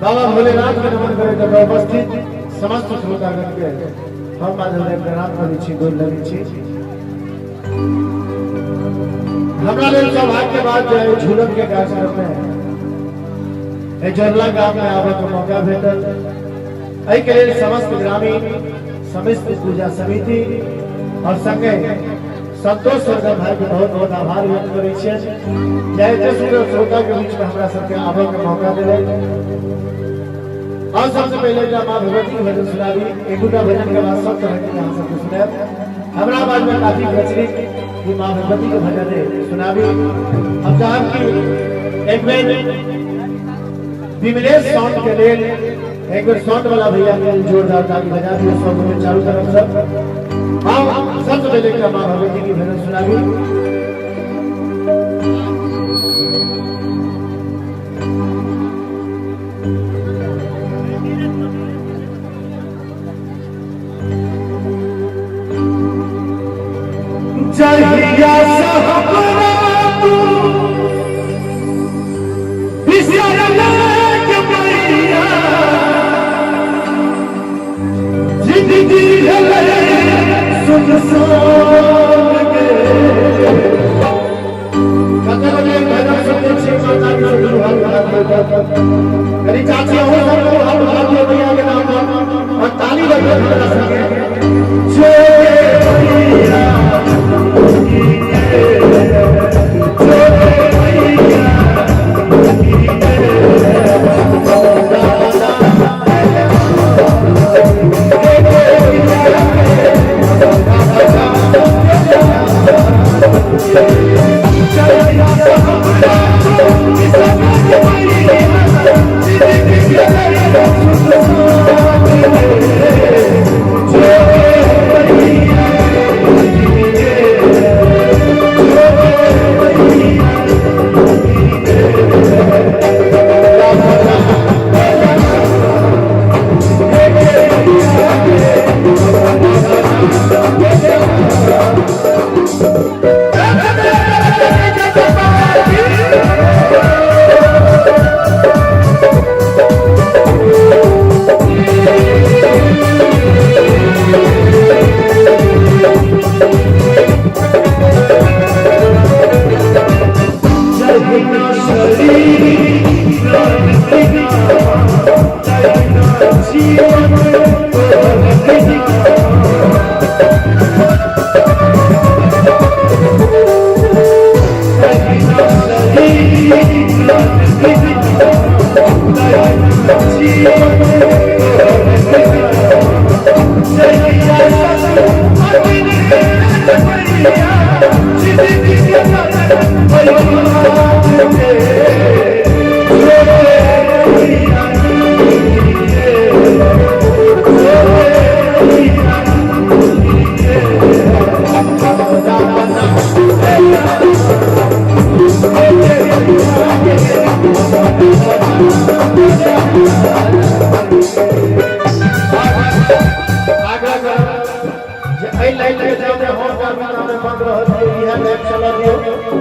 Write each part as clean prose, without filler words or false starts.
बाबा भोलेनाथ के नमन करे के उपस्थित समस्त श्रोतागण के हम माधव प्रणाम करै छी, गोर लगै छी। हमरा लेल सौभाग्य के बात जे झूलन के कार्यक्रम में जोरला गांव में आबे के मौका भेटल। एहि के लेल समस्त ग्रामीण, समस्त पूजा समिति और संगे संतोष सरगम भाई के बहुत बहुत आभार व्यक्त करै छियनि जे एते सुंदर श्रोता के बीच में हमरा सबके आबे के मौका देलनि। और सबसे पहले एकटा माँ भगवती के भजन सुनाबी। एक दूटा भजन के बाद सब तरह के अहाँ सबके सुनायब। हमरा आवाज में काफी प्रचलित कि माँ भगवती के भजन सुनाबी। हम चाहब कि एक बेर विमलेश साउंड के लेल एक बेर साउंड वाला भैया के जोरदार ताली बजा दियो सब गोटे चारू तरफ से। हाँ, सबसे पहले एकटा माँ भगवती की भजन सुनाबी। जहिया से हमरा तू बिसरले के मैया, जिंदगी भेलै सुनसान गे। कते बजे भजन सुनने छी माता की से हाथ उठा दियौ। कनी चाची अहूँ सब लोग हाथ उठा दियौ भैया के नाम पर और ताली बजाओ हमरा संगे। जो आग्रह करब जे एहि लाइन के जामे हम करबै तामे बंद रहत, इएह लाइन चलऽ दियौ।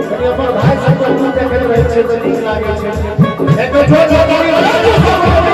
कनि अपन भाइ सबके मुँह देखैत रहै छियै तऽ नीक लागै छै। एक बेर जोर जोर ताली बजा दियौ सब गोटे।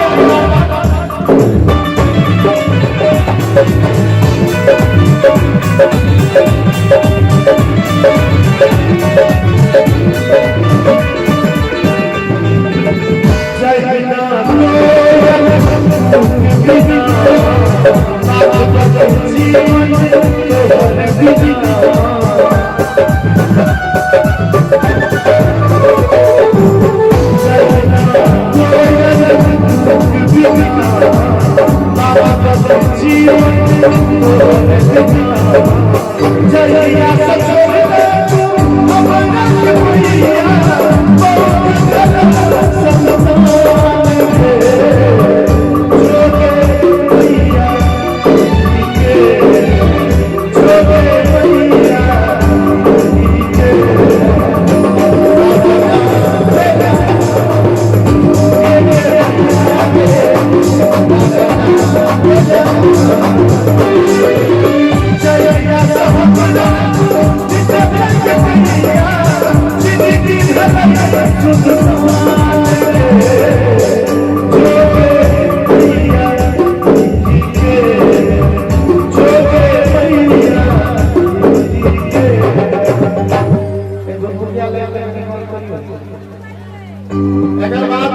एकर बाद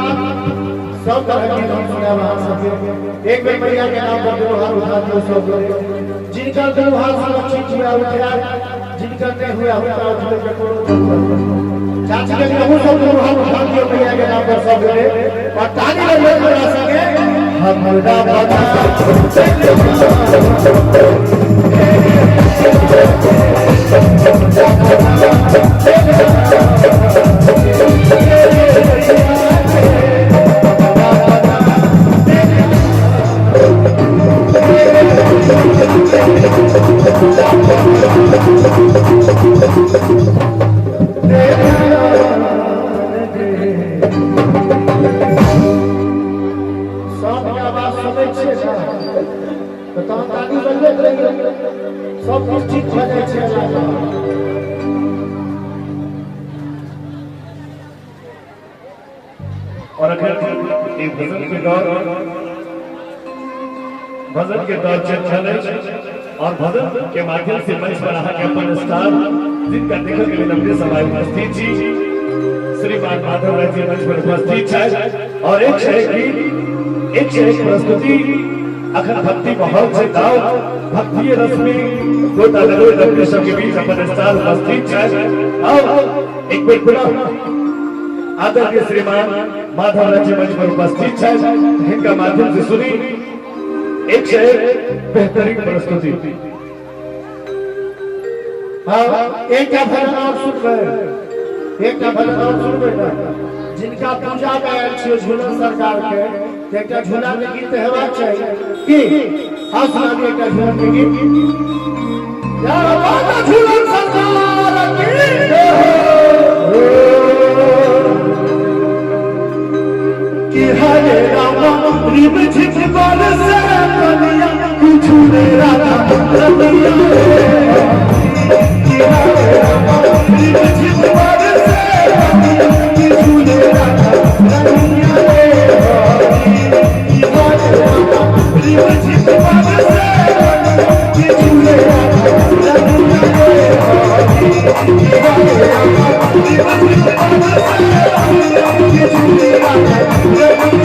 सब तरह के गीत सुनाब अहाँ सबके। एक बेर मैया के नाम पर दुनू हाथ उठा दियौ सब गोरे। जिनकर दुनू हाथ सुरक्षित हुए उठायल, जिनकर नहीं हुए हुनका उठबै के कोनो जरूरत नहीं। चाची के अहूँ सब दुनू हाथ उठा दियौ मैया के नाम पर सब गोरे और ताली बजबै हमरा संगे। हमरा बना सबके आवाज सुनै छियै ने तऽ तहन ताली बजबैत रहियौ, सब किछु ठीक भऽ जाइ छै। और अखन ई भजन के दौर, भजन के दौर चल छल अछि और भजन के माध्यम से मंच पर अहाँ के अपन स्टार जिनका देखल के लेल अपने सब आइ उपस्थित छी, श्रीमान माधव राय जी मंच पर उपस्थित छथि और एक से एक गीत, एक से एक प्रस्तुति। अखन भक्ति माहौल छै, दाव भक्तिये रस में गोता लगबैत अपने सबके बीच अपन स्टार उपस्थित छथि। आउ एक बेर पुनः आदरणीय श्रीमान माधव राय जी मंच पर उपस्थित छथि, हिनका माध्यम से सुनी एक से एक बेहतरीन प्रस्तुति। हाँ, एकटा भजन और सुनबै, एकटा भजन और सुनबै ने। जिनका पूजा में आयल छियै झूलन सरकार के, तऽ एकटा झूला के गीत हेबाक चाही की? हाँ, सुना दियौ एकटा झूलन के गीत। जय माता झूलन सरकार की जय हो। कि हरे रामा रिम झिम बरसे कनिया झूले राधा रतिया। कि हरे रामा रिम झिम बरसे कनिया झूले राधा रतिया। कि हरे रामा रिम झिम बरसे कनिया झूले राधा रतिया। कि हरे रामा रिम झिम बरसे कनिया झूले राधा रतिया।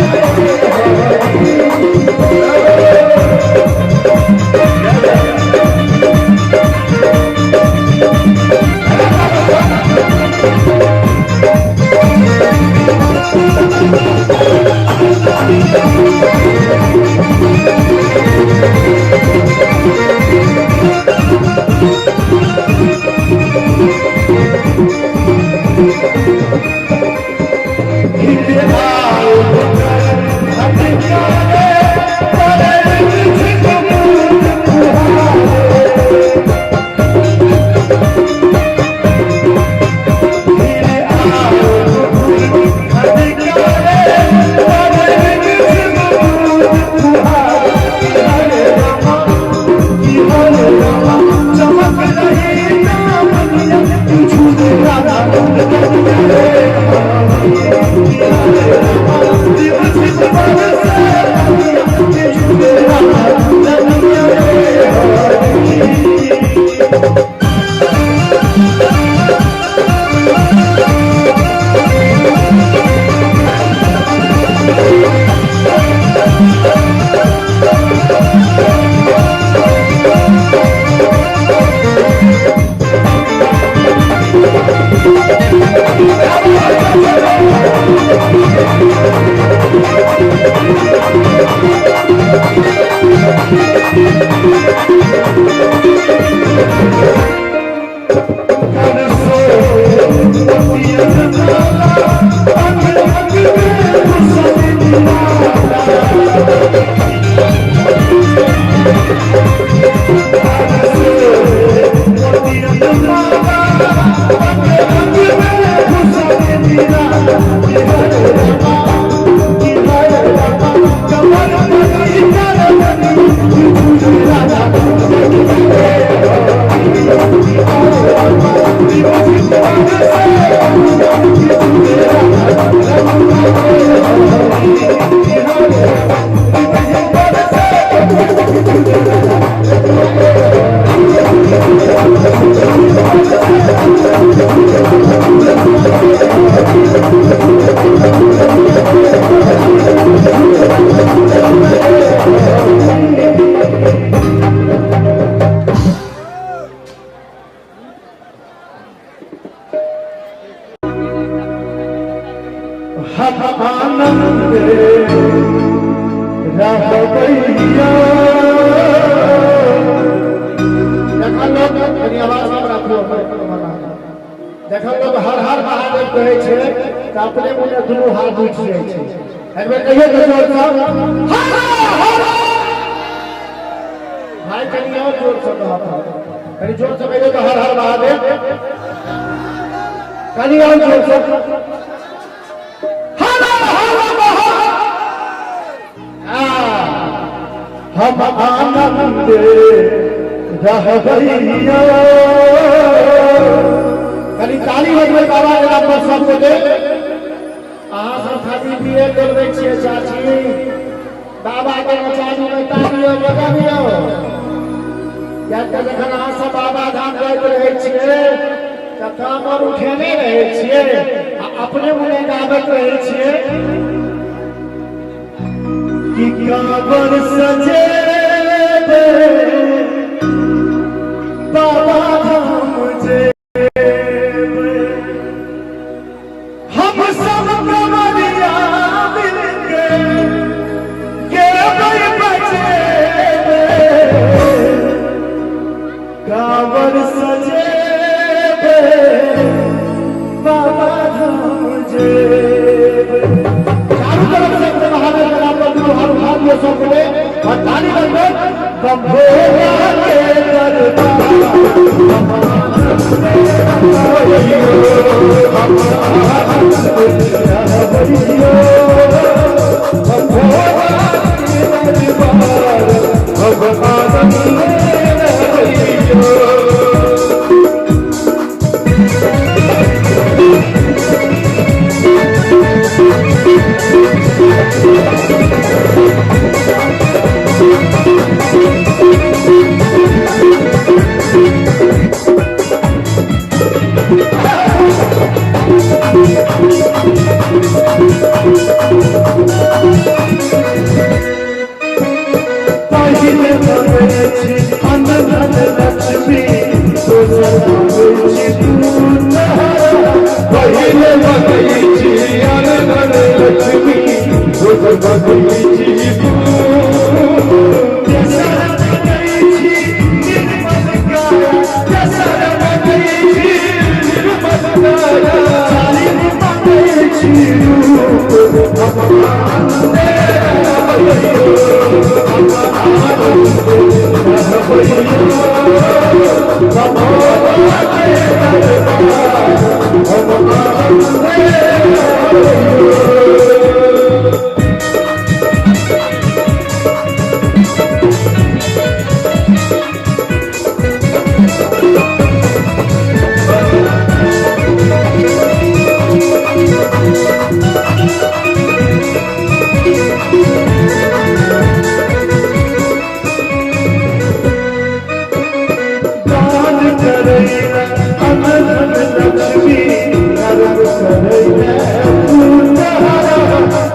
हम आनंद रहबैया। जखन लोक कनि आवाज कम राखू अपन, जखन लोक हर हर महादेव कहै छै तऽ अपने मुने दुनू हाथ उठि जाइ छै। एक बेर कहियौ तऽ जोरसँ हर हर। भाई कनि और जोरसँ कहऽ पड़त, कनि जोरसँ कहियौ तऽ हर हर महादेव, कनि और जोरसँ हर हर महादेव। हम आनंद रहबैया। कनि ताली बजबै बाबा के नाम पर सब गोटे। अहाँ सब खाली पीए डोलबै छियै चाची, बाबा के नचारी में तालियो बजाबियो। किएक तऽ जखन अहाँ सब बाबा धाम जाइत रहै छियै तऽ कामर उठेने रहै छियै आ अपने मुने गाबैत रहै छियै कि कांवर सजेबे बाबा धाम जेबे। हम सब कंवरिया मिलके गेबै बजेबे, कांवर सजेबे बाबा धाम जेबे। चारू तरफ से अपने महादेव के नाम पर दुनू हाथ उठा दियौ सब गोटे और ताली बजबै बम भोला के दरबार। पहिल बनै छी अनधन लक्ष्मी, दोसर बनै छी दूत। पहिल बनै छी अनधन लक्ष्मी, दोसर बनै छी तेसर बनै छी निर्मल काया, तेसर बनै छी निर्मल काया, चारिम बनै छी रूप। भगवान दान करैला अनधन लक्ष्मी, धर्म करैला पूत।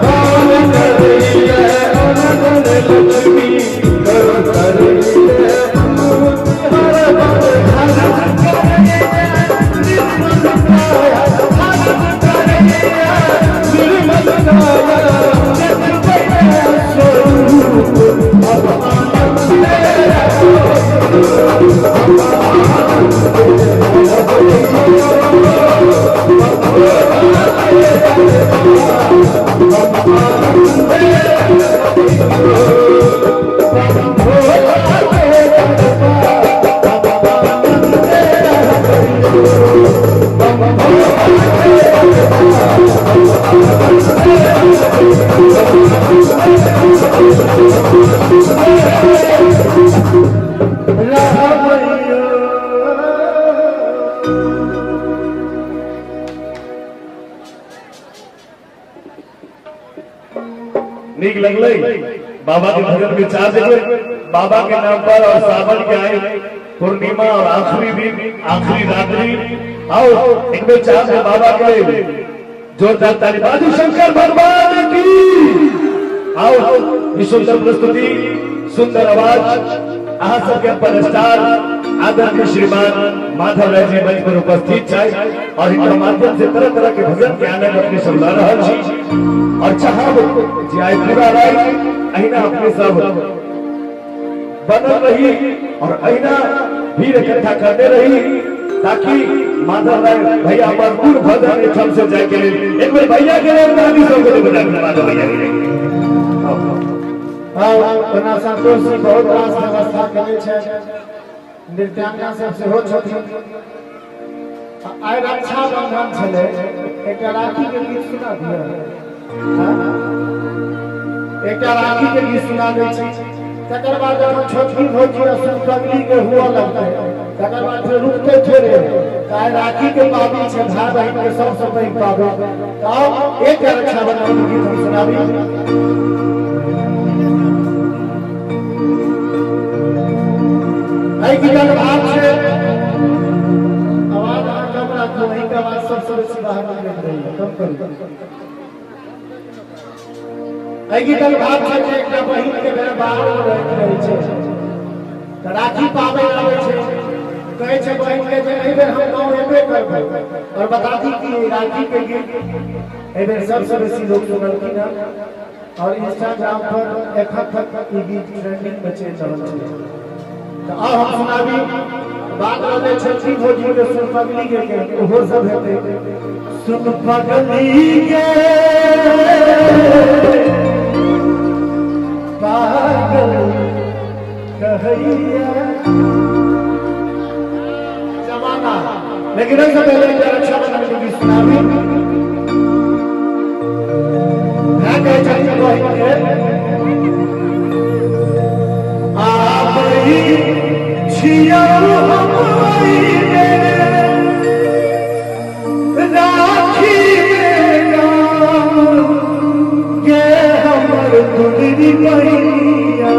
दान करैले अनधन लक्ष्मी, कर्म करैले हर धर्म करैला निर्मल काया, धर्म करैला निर्मल काया, देखबै स्वरूप। भगवान नीक लगलै बाबा के भजन विचार देखबै बाबा के नाम पर और सावन के आए पूर्णिमा और आखिरी दिन आखिरी रात्रि। आओ एक बेर चार से बाबा के लिए जोरदार ताली। बाजू शंकर भगवान की। आओ ई सुंदर प्रस्तुति, सुंदर आवाज, अहाँ सबके अपन स्टार आदरणीय श्रीमान माधव राय जी मंच पर उपस्थित छथि और हिनका माध्यम से तरह तरह के भजन के आनंद अपने सब लऽ रहल छी और चाहब जे आइ पूरा राति अहिना अपने सब बनल रही और अहिना भीड़ इकट्ठा करने रही ताकि माधव राय भैया भरपूर भजन एहिठाम से जाय के लेल एक बेर भैया के लेल ताली सब गोटे बजा के माधव भैया के लेल। हाँ, ओना संतोष जी बहुत रास व्यवस्था केने छथि, नृत्यांगना सब सेहो छथिन। आइ रक्षाबंधन छलै, एकटा राखी के गीत सुना दिअ। हाँ? एकटा राखी के गीत सुना दै छी, तकर बाद जखन छोटकी भौजी आ सुनपगली के हुआ लगतै तकर बाद फेर रुकतै थोड़े। तऽ आइ राखी के पाबनि छै, भाय बहिन के सबसँ पैघ पाबनि। तऽ आउ एकटा रक्षाबंधन के गीत हम सुनाबी। एहि गीतक भाव छै, आवाज अहाँ कम राखू, अहींके आवाज सबसँ बेसी बाहर निकलैत रहैए, कम करू। एहि गीतक भाव छै जे एकटा बहिन के भेल बाहर मे रहैत रहै छै तऽ राखी पाबनि आबै छै, कहै छै बहिन के जे एहि बेर हम गाँव एबे करबै। और बता दी कि राखी के गीत एहि बेर सबसँ बेसी लोक सुनलखिन हँ और इंस्टाग्राम पर एखन तक ई गीत ट्रेंडिंग में चलि रहल छै। तऽ आउ हम सुनाबी। बात रहलै छोटकी भौजी के सुन पगली के, ओहो सब हेतै। सुन पगली के पागल कहैया जमाना। लेकिन एहिसँ पहिले एकटा रक्षाबंधन के गीत सुनाबी। है कहै छथिन बहिन के, आबही छियौ हम अइले राखी गे हमर दुलरी बहिनिया।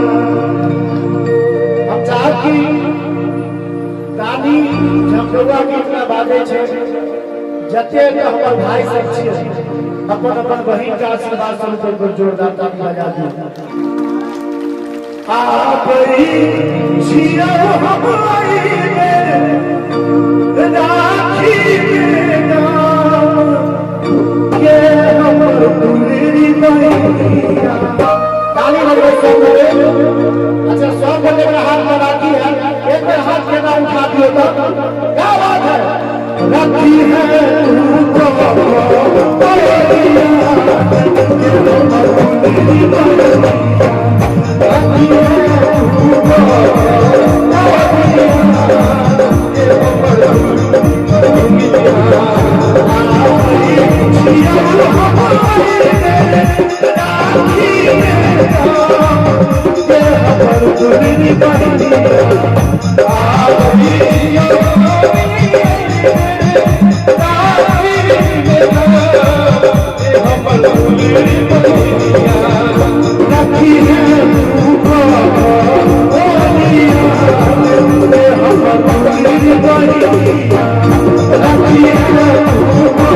हम चाहब कि ताली झमझौआ गीत में बाजै छै, जते हमर भाई सब छियै अपन अपन बहिन के आशीर्वाद स्वरूप एक बेर जोरदार ताली बजा दियौ। आबही छियौ हम अइले राखी के हमर दुलरी बहिनिया। ताली बजबै सब गोटे। अच्छा, सब गोटे के हाथ में राखी है, एक बेर हाथ केना उठा दियौ तो क्या बात है। राखी है तू तो राखी है तू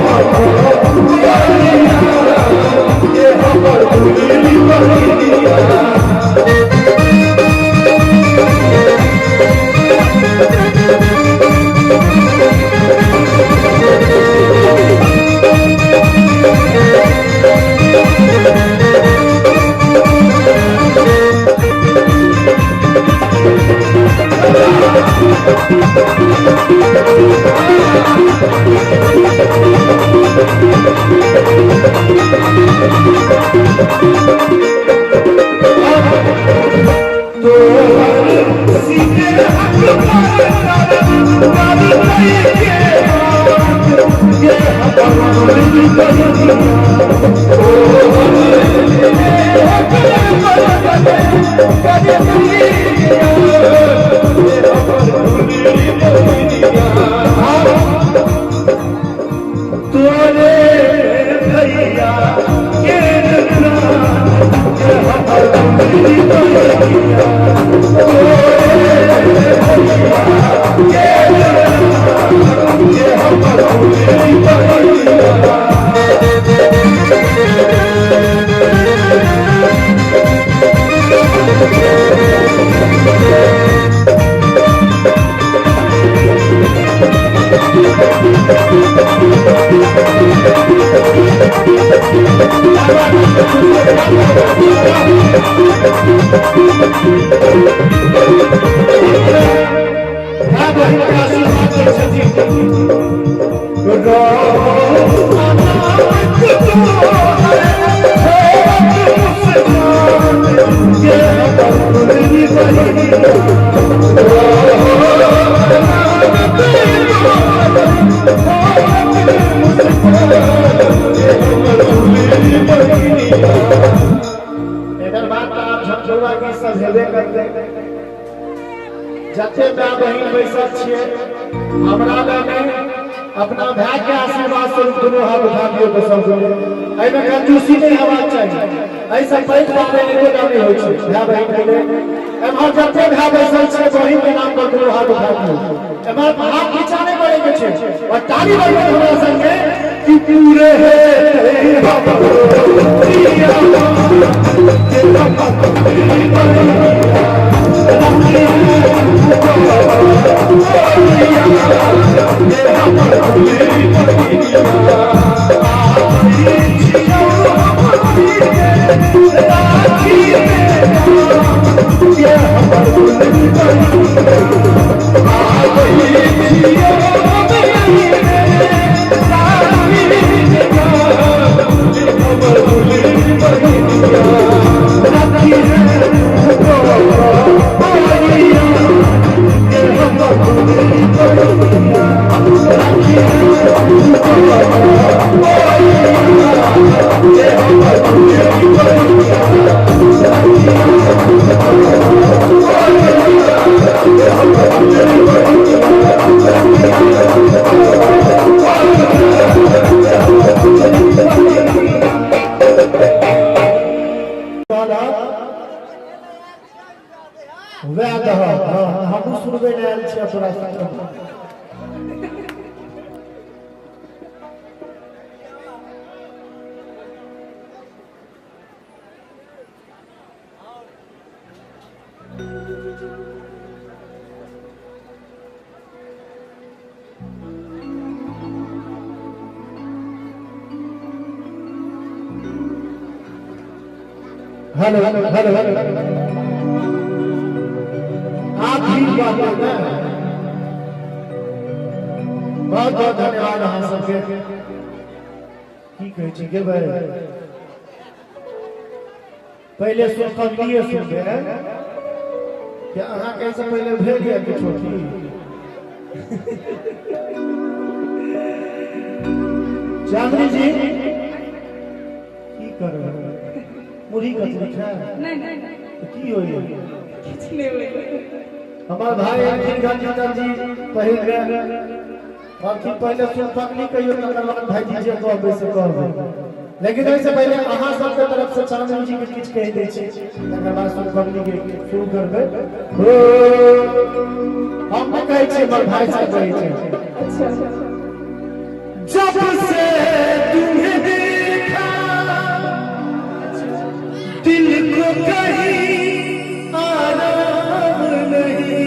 तोरे भैया एकर बाद तो आप झमझौरा गीत सब हेबे करते। जते माय बहिन बैसल छियै हमरा लग अपना भाई के आशीर्वाद स्वरूप दोनों हाथ उठा दियौ तो सब गोटे। एहिमे कंजूसी नहीं हेबाक चाही। एहिसँ पैघ पाबनि एको नहि होइ छै भाय बहिन के लेल। एम्हर जते भाय बैसल छियै बहिन के नाम पर दोनों हाथ उठा दियौ। एम्हर हाथ खींचा नहीं करे के छै और ताली बजबै हमरा संगे कि पूरे हे वएह दह। हमहूँ सुनबै लए आयल छियै तोरा सबके। हेलो हेलो हेलो हेलो, आप ठीक बात है ना। बहुत बहुत धन्यवाद अहाँ सबके। की कहै छी गेबै? पहिले सुनलिए सुनबै कि अहाँके एहिसँ पहिले भेल यऽ किछो? की चांदनी जी की करबै? मुरही कचरी खाय? नहीं नहीं। तऽ की होइए? किछु नहि होइए। हमार भाई एलखिन गंजीतन जी पहिल बेर। कहलखिन पहिले सुनपकली कहियो, तकर बाद भाईजी जे कहबै से कहबै। लेकिन एहिसँ पहिले अहाँ सबके तरफ से चांदनी जी के किछु कहि दै छी, तकर बाद सुनपकली के शुरू करबै। हो हम नहि कहै छियै, हमर भाई सब कहै छै। अच्छा। जब से तुम्हें देखा दिल को कहीं आराम नहीं,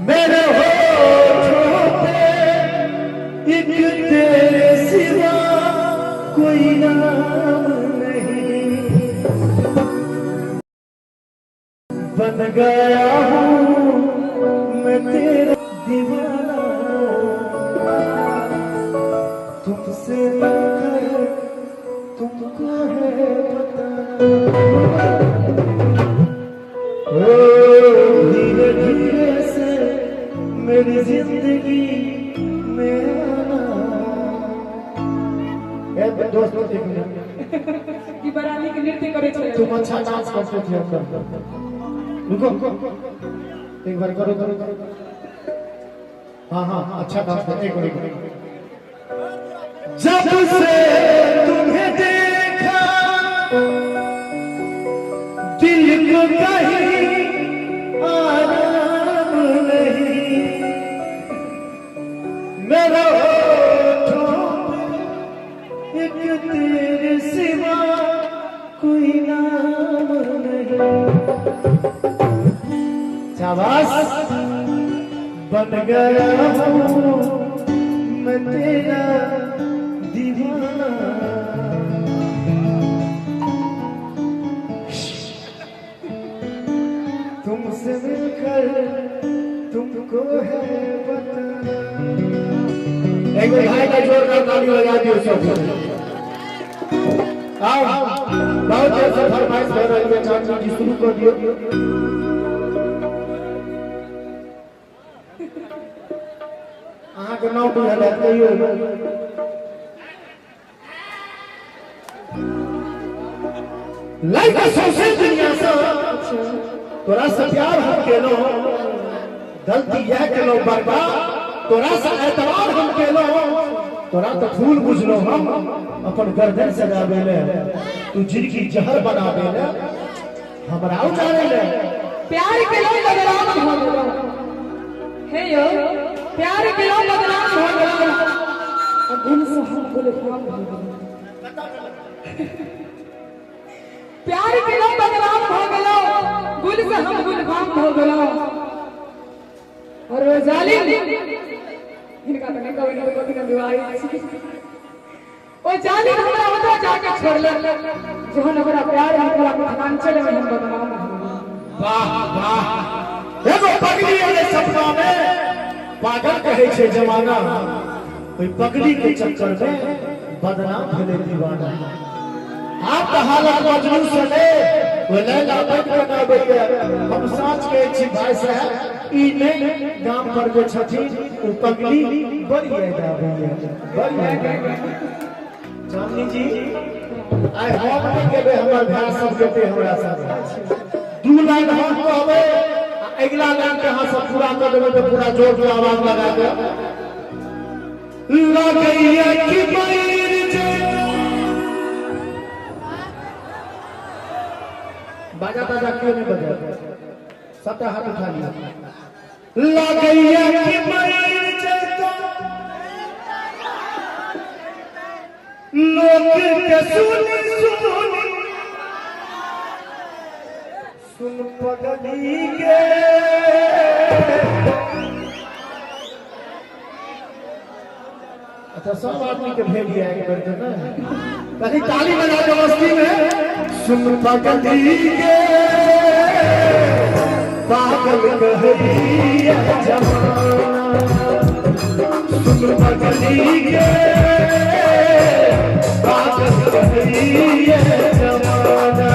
मेरे होठों पे एक तेरे सिवा कोई नाम नहीं, बन गया हूँ मैं तेरा दीवाना, तुमसे मिलकर तुमको है पता। ओ धीरे धीरे से मेरी जिंदगी में आना। ए दोस्तों एक मिनट, ई बड़ा नीक नृत्य करै छलै। तुम अच्छा डांस करते थे अंदर। रुको एक बार करो करो करो। हाँ हाँ अच्छा डांस कर। एक मिनट। जब से तुम्हें देखा दिल को कहीं आराम नहीं, मेरा होठों पे एक तेरे सिवा कोई नाम नहीं। शाबाश, बन गया हूँ मैं तेरा दीवाना। एकटा जोरदार ताली बजा दियौ सब। आओ, बहुत देर से फरमाइश भऽ रहल छै, चाची जी शुरू कऽ दियौ। अहाँके नाम बुझल हैत, कहियौ। लाइक सौंसे दुनिया से तोरा से प्यार हम केलहुँ, गलती यह केलहुँ बड़का, तोरा से एतबार हम केलहुँ, तोरा तो फूल बुझलहुँ हम अपन गर्दन सजाबे ले, तू जिंदगी जहर बनाबे ले, हमरा उजाड़े ले। प्यार केलहुँ बदनाम भऽ गेलहुँ, हे यौ प्यार केलहुँ बदनाम भऽ गेलहुँ, आ गुल से हम गुलफाम भऽ गेलहुँ। प्यार केलहुँ बदनाम भऽ गेलहुँ, गुल से हम गुलफाम भऽ गेलहुँ। और ओ जालिम हिनका तऽ नहि कहबै, नहि तऽ कथी ने विवाहित छी। ओ जालिम हमरा ओतऽ जाके छोड़लक जहन ओकरा प्यार हम पूरा मिथिलांचल में हम बदनाम भऽ गेलहुँ। वाह वाह, एगो पगली एलै सपना में, पागल कहै छै जमाना, ओहि पगली के चक्कर में बदनाम भेलै दीवाना। आब तऽ हालत मजनू से नहि, ओ लैला बनि कऽ गाबैए। हम साँच कहै छी भाई साहब, ई नहि गाम पर जे छथिन ओ पगली बड़ी याद आबैए, बड़ी याद आबैए। चांदनी जी, आइ हम नहि गेबै, हमर भाय सब जेतै हमरा साथ। 2 लाइन हम कहबै, आ अगिला लाइन के अहाँ सब पूरा कऽ देबै तऽ पूरा जोर के आवाज लगा के लगैया कि मरि जाय। बाजा ताजा क्यों नहीं बजा, सबटा हाथ उठा लिया। लगैया कि मरि जाय लोक के सुनी सुनी सुन पगली के। अच्छा, सब आदमी के भेज दिया एक बेर ना, कहीं ताली बजा के मस्ती में। सुन पगली के पागल कहैया जमाना, सुन पगली के पागल कहैया जमाना।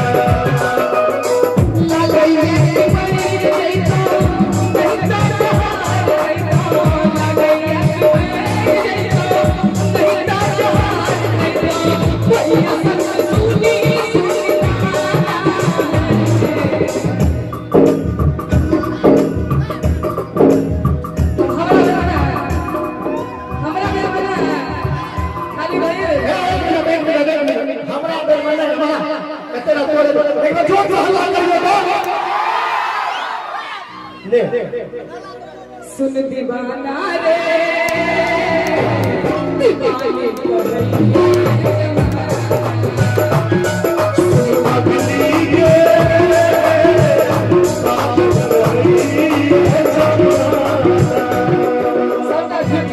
हमरा बेर में ना, खाली भाई एक मिनट, एक मिनट, एक मिनट, हमरा बेर में नहीं, हमरा एते ना तोरे एक बार जोर से हल्ला करियो तो ले। सुन दीवाना रे दीवाने करैया पगली के पागल कहैया जमाना। सबटा झूठ।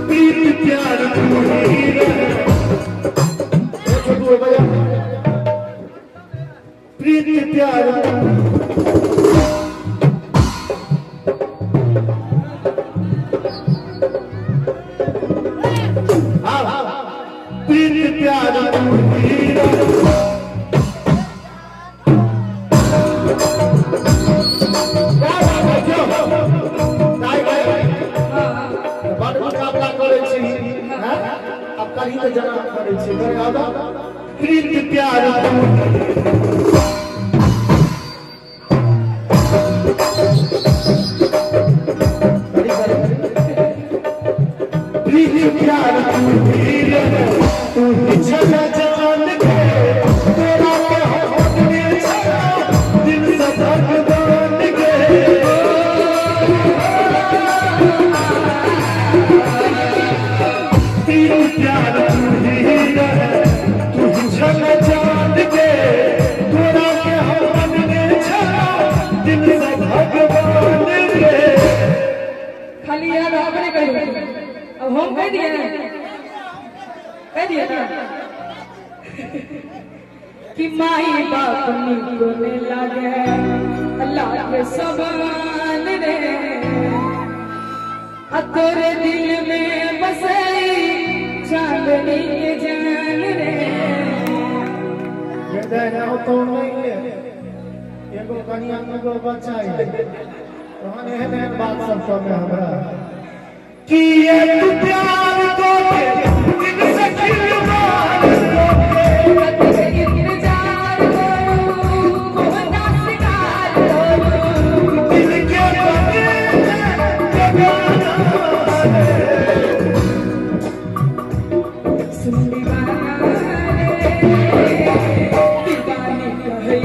प्रीत प्यार तू ही रहे, ए छोटू बजा। प्रीत प्यार प्रीत प्यार तू ही रहे। क्या बात है, क्यों गाय गाय बड़ मुकाबला करै छी हैं? अब कहीं तऽ जना करै छी करे आबा। प्रीत प्यार तू करी करी। प्रीत प्यार तू ही रहे, तू ही छला जान के, तेरा के हम अपने छला दिल से भगवान के। प्रीत प्यार तू ही रहे, तू ही छला जान के, तोरा के हम अपने छला दिल से भगवान अपने कह दिए, अब हम कह दिए ना, कह दिए ना कि माई बाप नीको ने लागे अल्लाह के समान रे, तोरे दिल में बसई चांदनी के जान रे। तो नहीं है एगो कनिया एगो बच्चा है तहन एहन एहन बात सब सब हमरा कि ये तू प्यार को दिल से खिलवाड़ को इंतजार करूं कोना शिकार करूं दिल के बने बेगाना रे। सुन दीवाना रे दीवानी कहई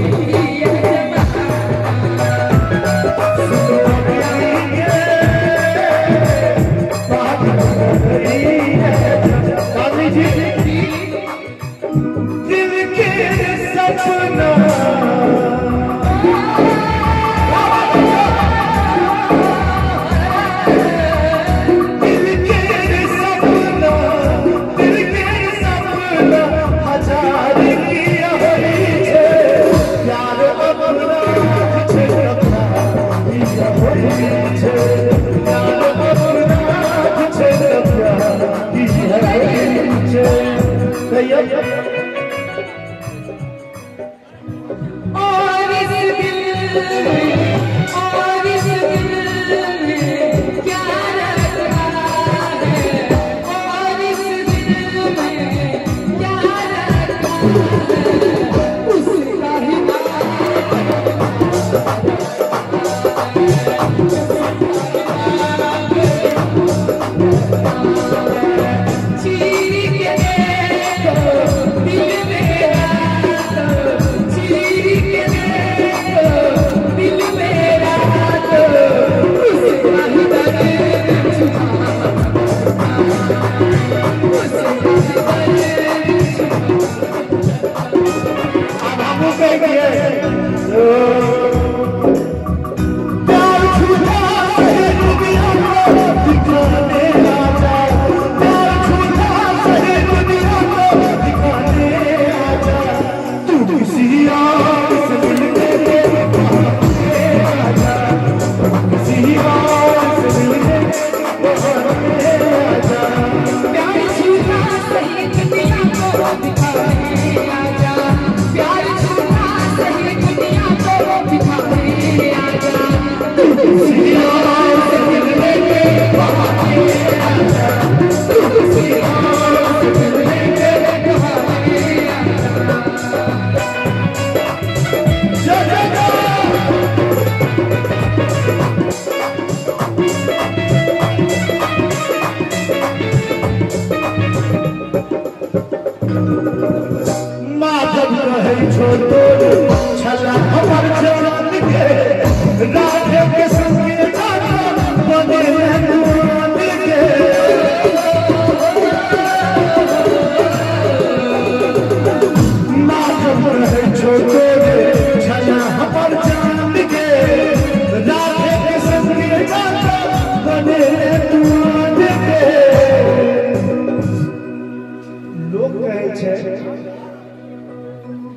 दिल के सपना दिल के सपना दिल के सपना हजार किया होई छे प्यार अपना छे अपना किया होई छे प्यार अपना छे अपना किया होई छे। कहियो और इस दिल में, और इस दिल में क्या रखा है, और इस दिल में क्या रखा है, उसका ही नाम। चीर के देखो दिल मेरा तो, चीर के देखो दिल मेरा तो, उसका ही दर्द छुपा, उसका ही दर्द छुपा। अब हमू कह दिए प्यार छूटा है दुनिया को दिखाने आजा, प्यार छूटा है दुनिया को दिखाने आजा, तू किसी और से मिलने बहाने आजा, किसी और से मिलने बहाने आजा। प्यार झूठा सही दुनिया को दिखाने आजा, प्यार झूठा सही दुनिया को दिखाने आजा, तू किसी और से मिलने बहाने आजा, तू किसी और से मिलने बहाने आजा। जय जय जय। माधव रहै छो तोर छला हमर जान के, राधे के संगे राधा बने दुआन के। माधव रहै छो तोर छला हमर जान के, राधे के संगे राधा बने दुआन के। लोग कहै छै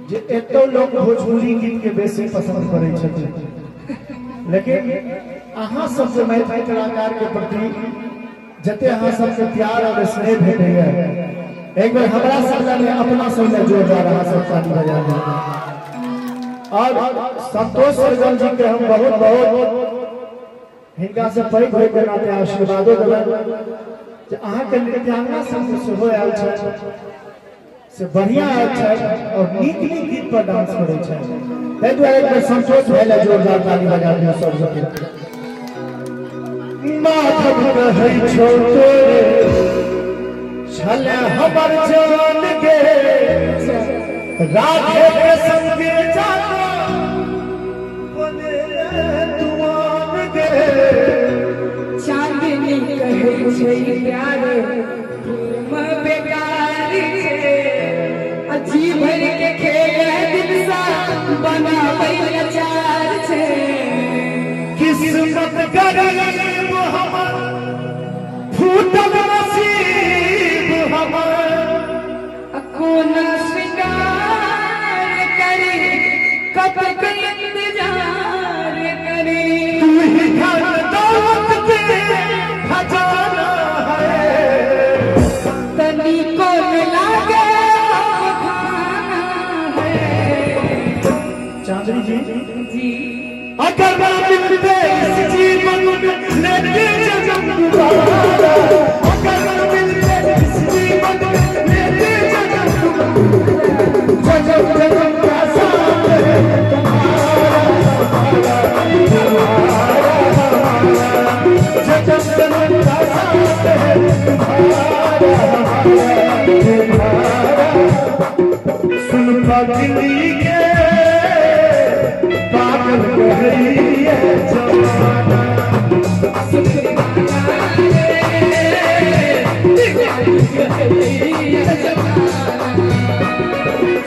जे एतो लोग भोजपुरी गीत के बेसी पसंद करै छथिन, लेकिन अहाँ सबके मैथिली कलाकार के प्रति जते अहाँ सबके प्यार और स्नेह भेटैया, एक बेर हमरा सब लए अपना सब लए जोरदार अहाँ सब ताली बजा दियौ। और संतोष सरगम जी के हम बहुत बहुत हिनका से पैघ होय के नाते आशीर्वादो देबनि जे अहाँके नृत्यांगना सब सेहो आयल छथि से बढ़िया आयल छथि और नीक नीक गीत पर डांस करै छथि, ताहि दुआरे एक बेर संतोष भाई लए जोरदार ताली बजा दियौ सब गोटे। माधव रहै छौ तोरे छल हमर जान के, राधे के संगे जाता बने दुआन के। चांदनी कहै छै प्यार प्रेम बेकार छै, अजी भर के खेल दिल सा बनाबै लाचार छै। किस्मत गरीब हमर कतेक इंतजार करी। तू ही धन दौलत के खजाना है। तनी को लागे खाना है। चांदनी जी जी अगर ना मिलते इस जीवन में लेते जन्म दोबारा, अगर ना मिलते इस जीवन में लेते जन्म दोबारा, जन्म जन्म का साथ है तुम्हारा हमारा, जन्म जन्म का साथ है तुम्हारा हमारा। सुन पगली के पागल कहइए जमाना,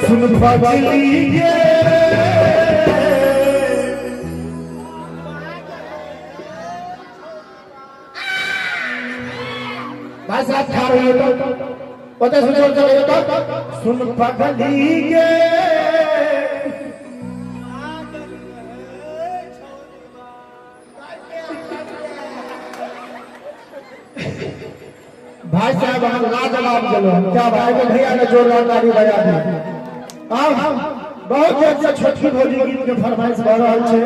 सुन पगली के भाई साहब खा रहे हो तो पता सुन तो सुन पगली के भाई साहब हम लाजवाब चलो। क्या भाई को भैया ने जोरदार ताली बजा दी। आब बहुत देर से छोटकी भौजी गीत के फरमाइश भऽ रहल छै।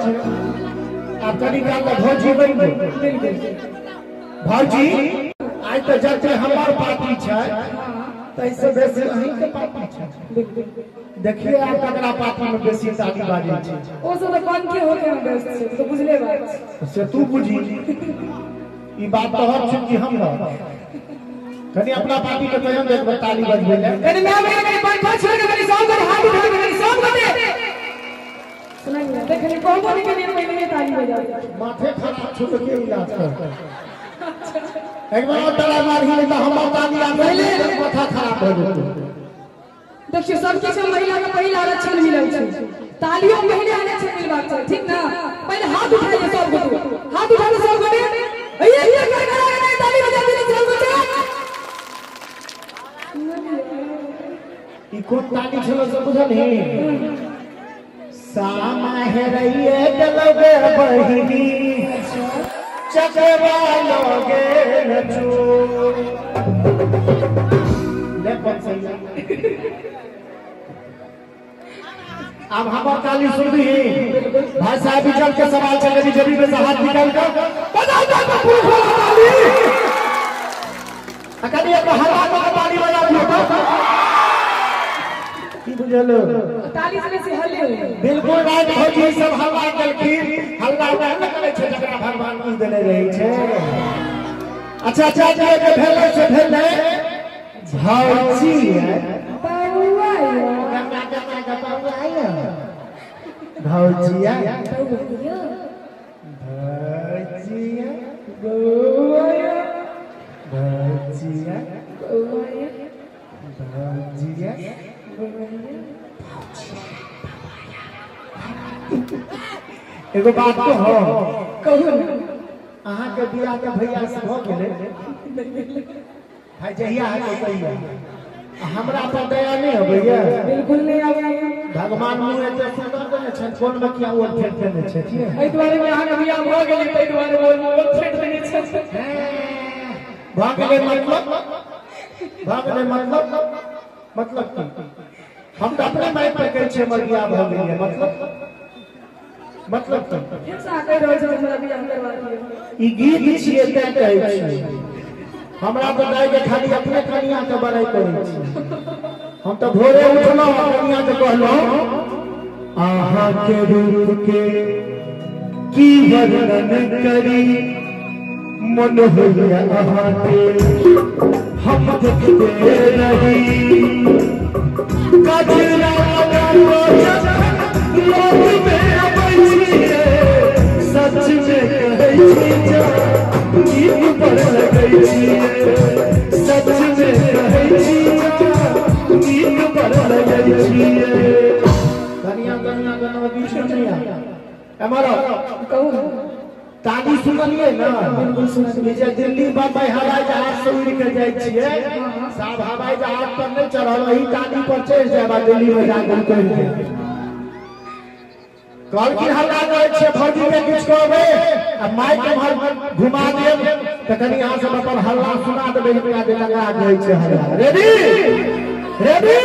आब कनी काल तऽ भौजी बनि गेल। भौजी आइ तऽ जते हमर पार्टी छै ताहिसँ बेसी अहींके पार्टी छै। देखिए आब ककरा पार्टी में बेसी ताली बाजै छै। ओ सब तऽ पंखे होके हम व्यस्त छै तो बुझले बात छै। से तू बुझी ई बात तोहर छै कि हम कनी अपना पार्टी के कहियो एक बेर ताली बजबै ले। कनी मैं कनी पंखा छोड़ के कनी सब गोटे हाथ उठा के कनी सब गोटे सुनाइए देखनी कहबो नहीं कनी पहले ताली बजा। माथे खराब छौ तऽ के इलाज कर। एक बार और ताला मारही नहीं तो हमर ताली आ पहले माथा खराब हो जेतै। देखियो सब किछु महिला के पहिल आरक्षण मिलल छै, तालियो पहिले आरक्षण मिलबाक चाही, ठीक ना? पहिले हाथ उठाइए सब गोटे, हाथ उठा के सब गोटे ये ये कर कर के ताली बजा दिए सब गोटे। ई कोन ताली छलो से बुझलही? सामा हेरैये गेलौ बहिनी चकवा लगे चोर। ले पंचैया अब हमर ताली सुनबी। भाई साहब इज्जत के सवाल छै, यदि जेबी में से हाथ निकाल के बजा दे तो पुरुष वाला ताली। आ कनी एक हवा के ताली बजा दियो तो की बुझल? ताली से बेसी हल्ले होय। बिल्कुल राइट भौजी सब हल्ला केलखिन। हल्ला वएह ने करै छै जकरा भगवान की देने रहै छै। अच्छा अच्छा जे भेलै से भेलै। भौजी बउआ भौजिया भौजिया भौजिया भौजिया एगो बात तो हो कहू अहाँ के बियाह के भैया से भऽ गेलै भाई जहिया हेतै तहिया। हमरा पर दया नहीं अबैया। बिल्कुल नहीं आबैया। भगवान मुँह एते सुंदर देने छनि कोन में किया ओल फेंक देने छथिन। एहि दुआरे में अहाँके बियाह भऽ गेलै ताहि दुआरे ओल फेंक देने छथिन। भऽ गेलै मतलब भऽ गेलै मतलब मतलब की? हम तऽ अपने माइक पर कहै छियै हमर बियाह भऽ गेलै मतलब मतलब की? फेर से अहाँ कहि रहल छी हमरा बियाह करवा दिअ। ई गीत छियै तैं कहै छियै। हमरा तऽ दाइ के खाली अपने कनिया के बड़ाइ करै छी। हम तऽ भोरे उठलहुँ आ कनिया के कहलहुँ अहाँ के रूप के की वर्णन करी मन होइया अहाँ के हम देखते रही। कजरा लोक में अबै छियै सच में कहै छी गीत पर लगै छियै सच में कहै छी गीत पर लगै छियै। कनिया कनिया कनिया बीच में नहीं आ एमहर कहू ताली सुनलियै ना? बिल्कुल सुनलियै। जे दिल्ली बम्बई हवाई जहाज से उड़ि के जाइ छियै साहब हवाई जहाज पर नहीं चढ़ल वही ताली पर चढ़ि जायब आ दिल्ली में जाके उतरि जायब। कहलखिन हल्ला करै छियै भौजी के किछु कहबै आ माइक एम्हर घुमा देब तऽ कनि अहाँ सब अपन हल्ला सुना देबै हिनका जे लगा जाइ छै हल्ला। रेडी रेडी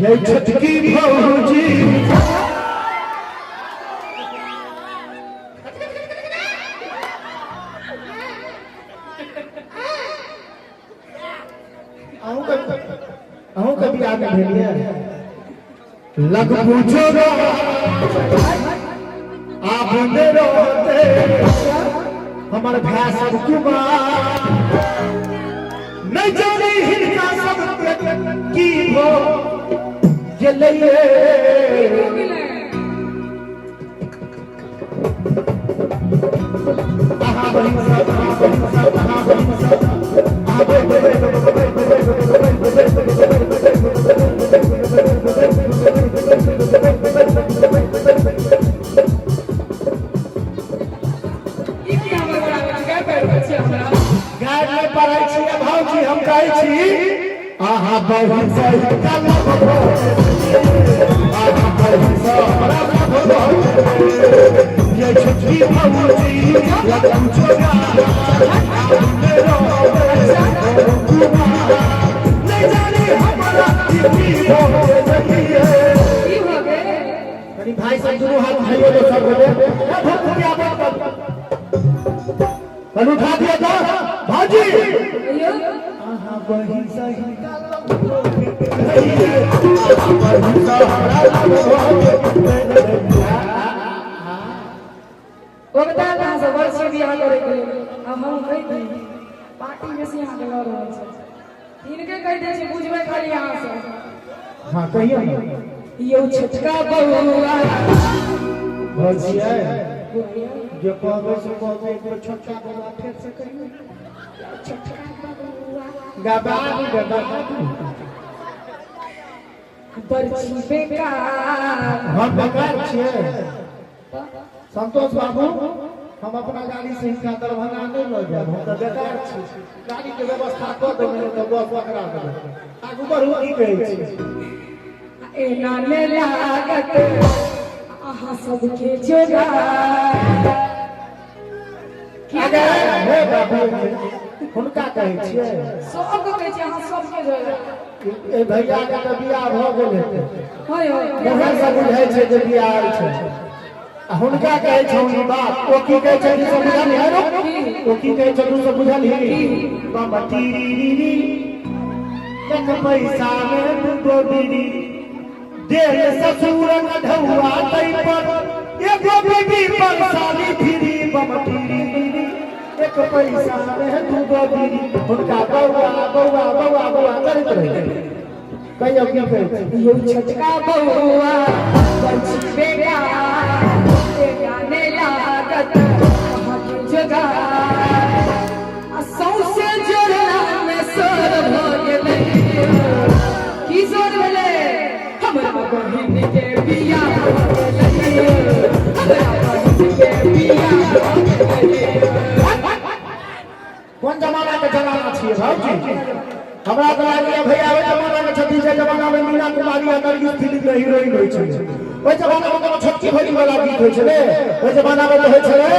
ये छोटकी भौजी अहूँ के बियाह नहि भेल यऽ लग पूछो आप रोते हमर भाय सब कुमार नहीं जाने हिनका सब की भो गेलैये। अहाँ बहिन सब, अहाँ बहिन सब, अहाँ बहिन सब, अहाँ ई की हमर गाय पढ़ि रहल छी हमरा? गाय नहि पढ़ै छी भौजी, हम कहै छी अहाँ बहिन सब अहाँ बहिन सब हमरा ये छोटकी भौजी लगन छोड़ा नहीं जाने हमरा की हो गेलैये। की भऽ गेल? कनि भाई सब दुनू हाथ उठाइयो दो सब गोटे। ए भोजपुरी आबो कनि उठा दियो तो भाजी। कहियौ। अहाँ बहिन सही अहाँ बहिन हमरा ओ बता अहाँ सब बड़ छी बियाह करे के लेल। आ हम कहि दी पार्टी बेसी अहाँके लऽ रहल छै, हिनके कहि दै छी, बुझबै खाली अहाँ सब। हाँ कहियो ने। यौ छोटका बउआ भौजी है जे कहबै से कहबै, एक बेर छोटका बउआ फेर से कहियो। छोटका बउआ गबा गबा बरछी बेकार। हम बेकार छियै संतोष बाबू? हम अपना गाड़ी से हिनका दरभंगा नहि लऽ जायब, हम तऽ बेकार छी। गाड़ी के व्यवस्था कऽ देबै नहि तऽ बस पकड़ा देबै। आगू बढ़ू, की कहै छी? एना ने लागत अहाँ सबके जोगार। अगर हे बाबू हुनका कहै छियै? सबके कहै छियै, अहाँ सबके जोगार। ए भैया के तऽ बियाह भऽ गेल हेतै। होय होय। मुँहे से बुझै छै जे बियाह छै। आ हुनका कहै छौ ई बात, ओ की कहै छै से बुझल है? ओ की कहै छै से बुझल ही? बाबा टीरी री एक पैसा में दूगो बीड़ी देह ससुरक ढौआ तै पर एगो बीबी पर साली फिरी। बम टीरी री एक पैसा में दूगो बीड़ी। हुनका बौआ बौआ बौआ बौआ करैत रहे। कहियो की कहै छै? यौ छोटका बउआ बरछी बेकार, एना ने लागत अहाँके जोगार। आ सौंसे जोड़ना में सोर भऽ गेलै। की सोर भेलै? हमरा बहिन के बियाह भऽ गेलै, हमरा बहिन के बियाह भऽ गेलै। कोन जमाना के जमाना छियै भाउजी? हमरा तऽ लागैए भैया ओहि जमाना के छथिन जे जमाना में मीना कुमारी आ नरगिस फिल्म के हीरोइन होइ छलै। ओहि जमाना में कोनो छोटकी भौजी वाला गीत होइ छलै? ओहि जमाना में तऽ होइ छलै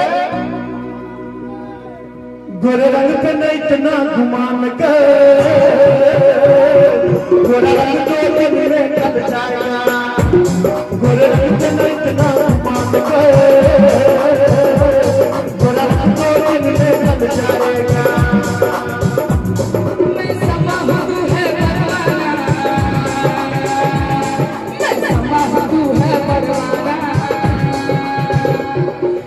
गोरे रंग पे नहीं इतना गुमान कर, गोरा रंग तो दिन में ढल जाएगा, गोरे रंग पे नहीं इतना गुमान कर, गोरा रंग तो दिन में ढल जाएगा। मैं समा हूँ तू है परवाना, मैं समा हूँ तू है परवाना,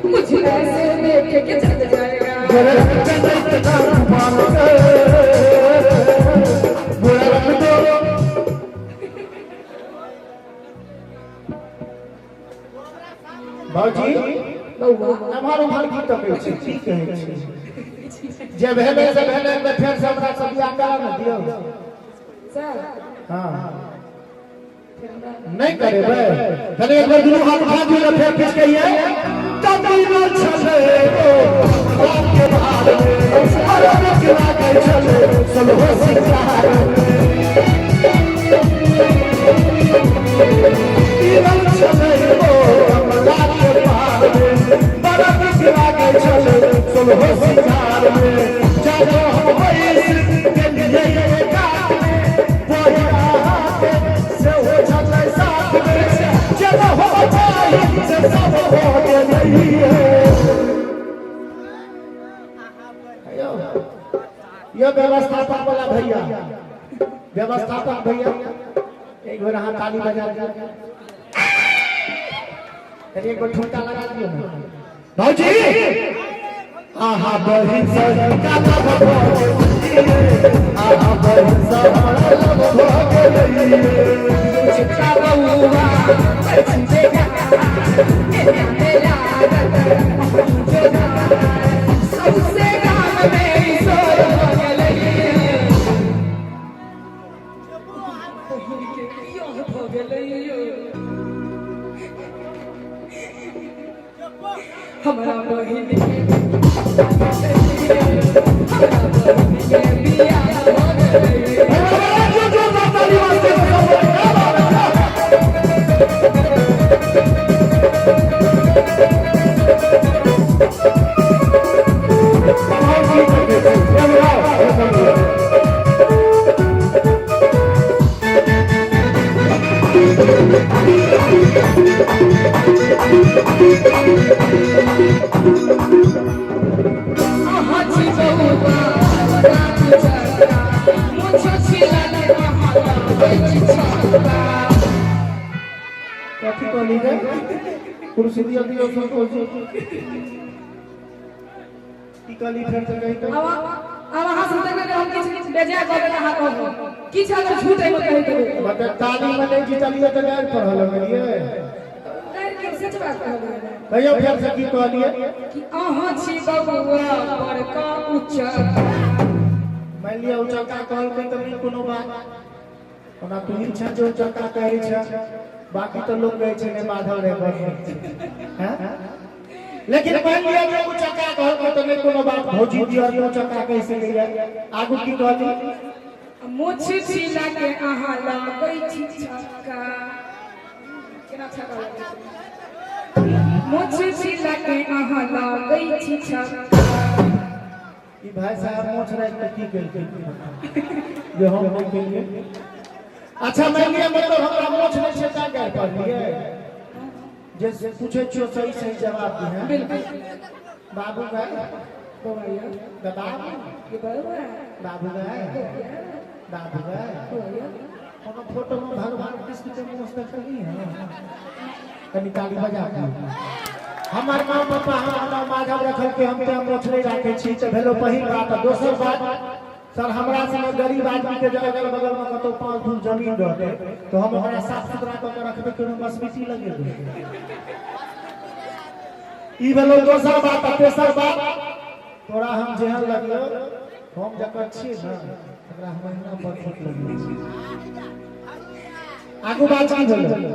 मुझे ऐसे देख के चल जाएगा। गोरे रंग पे नहीं इतना गुमान कर, गोरा रंग तो भौजी बउआ। एम्हर उम्हर की तकै छी? की कहै छी? जे भेलै से भेलै, तऽ फेर से हमरा सब बियाह करा ने दियौ। सर। हाँ। फिर हमरा नहि करेबै? कनि एक बेर दुनू हाथ उठा दियौ ने, फेर किछु कहिए तबिल छलै ओ रात के भार में अरे नीक लागै छलै सोलहो सिंगार में। सिंगार में जागो हम बैस गेलियै कात में बहिन अहाँके सेहो छलै साथ में जेना हो चाही से सब हो गेलैये। यो व्यवस्थापक वाला भैया, व्यवस्थापक भैया एक बार अहाँ ताली बजा दियौ, एक बार ठुमका लगा दियौ ना भौजी। आहा बहिन सब काला भऽ गेलियै, आहा बहिन सब भऽ गेलियै। छोटका बौआ सबसे गाम में शोर भऽ गेलै। बहिन के बियाह भऽ गेलै। हमरा बहिन के, हमरा बहिन के बियाह भऽ गेलै। अहाँ छी बौआ बड़का उचक्का, मुछ छिलल अहाँ लगै छी छक्का। कथी कहली रे? कुर्सी दियो दियो संतोष जी। की कहली फेर से कही तो? अब अब अहाँ सब देखबै हम किछु बेजाय कहबै तऽ अहाँ कहबै किछु अगर झूठ एहिमे कहि देबै। मतलब ताली में नहीं जीतलियै तऽ गारि पढ़ऽ लगलियै। गारि के सच बात कहबै। कहियो फेर से की कहलियै? कि अहाँ छी बौआ बड़का उचक्का। मानि लिअ उचक्का कहलकै तऽ नहि कोनो बात, ओना तू ही छह जे उचक्का कहै छह, बाकी तऽ लोक कहै छै नहि माधव रे बड़ नीक छै। हैं? लेकिन मान लिअ जे उचक्का कहलकै तऽ नहि कोनो बात, भौजी दियर के उचक्का कहि सकैया। आगू की कहली? मुछ छिला के अहाँ लगै छी छक्का। केना छक्का लगै छै? मुछ छिला के अहाँ लगै छी छक्का। ई भाई साहब मोछ राखि के की केलकै जे हम नहि केलियै? अच्छा मान लिअ मतलब हमरा मोछ नहि छै तैं गारि पढ़लियै? जे पूछै छियौ सही सही जवाब दिहें। बिल्कुल। बाबू गाय बौआ बाबू ये बौआ बाबू गाय बाबू गाय बौआ कोनो फोटो में भगवान कृष्ण के मुँह देखली है? कनी ताली बजा के। हमर माँ पापा हमरा नाम माधव रखल के, हम तऽ मोछ नहीं राखे छी तऽ भेलो पहिल बात। आ दोसर बात सर, हमरा सने गरीब आदमी के जे अगल बगल में कतौ 5 धूर जमीन रहतै तऽ हम ओकरा साफ सुथरा कऽ के रखबै कि ओहिमे मसमिटी लगेबै? ई भेलो दोसर बात। आ तेसर बात, तोरा हम जेहन लगियो, हम जकर छियै ने तकरा हम अहिना परफेक्ट लगै छी। आगू बात की भेलै?